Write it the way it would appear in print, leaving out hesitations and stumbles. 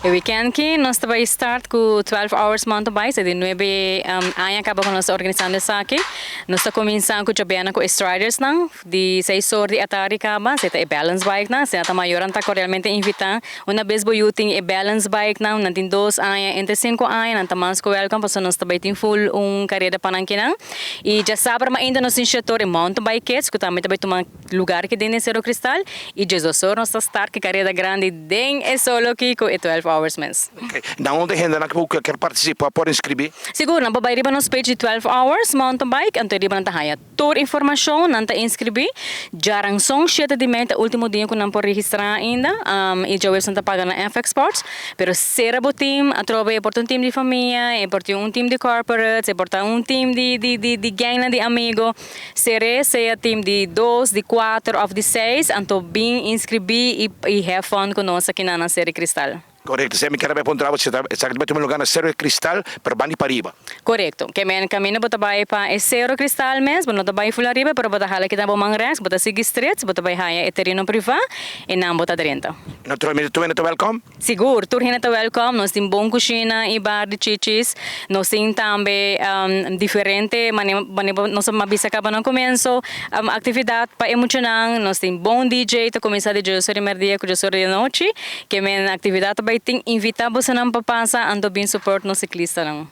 E weekend aki nos ta bay start cu 12 Hours Mountain Bikes, e di 9 aña caba cu nos ta organisando esaki. Nos ta cuminsa cu djabièrnè cu e Striders nan, di 6 or di atardi caba, esey ta e balance bike nan, asina ta mayornan ta cordialmente invita. Una bes bo yu tin e balance bike nan, nan tin 2 aña, entre 5 aña, nan ta mas cu welcome pasobra nos ta bay tin full un careda pa nan kinan. Y djasabra mainta nos tin shetor e Mountain Bike Kids cu tambe ta bay tuma lugar aki den Cero Cristal y 12 or nos ta start cu careda grandi den e solo aki cu e 12 Hours mes. Ok, na unda hendenan cu kier participa por inscribi? Sigur, nan por bay riba nos page di 12 Hours Mountain Bike, anto riba nan ta haya tur informacion, nan ta inscribi. Djaranson 7 di mei ta ultimo dia cu nan por registra ainda, y djaweps nan ta paga na FX Sports. Pero sera bo team, atrobe e por ta un team di famia, e por tin un team di corporates, e por ta un team di gangnan di amigo. Sere, sea team di dos, di cuater of di seis, anto bin inscribi y have fun cu nos aki na Cero Cristal. Correcto, si mi kier a puntra bo si ta exactamente un lugar na Cero Cristal, pero banda pariba. Correcto, kemen camino bo ta bay pa e Cero Cristal mes, bo no ta bay full ariba, pero bo ta hala kita bo man rechts, bo ta sigui straight, bo ta bay haya e tereno priva y nan bo ta drenta. Naturalmente tur hende ta welcome? Sigur, tur hende ta welcome, nos tin bon cushina y bar di chichis, nos tin tambe diferente, mane nos a bisa caba na comienzo, actividad pa e muchanan, nos tin bon DJ, ta cuminsa di 10 or di merdia cu 10 or di anochi, kemen actividad ta bay tin, invita bosonan pa pasa, anto bin support nos ciclistanan.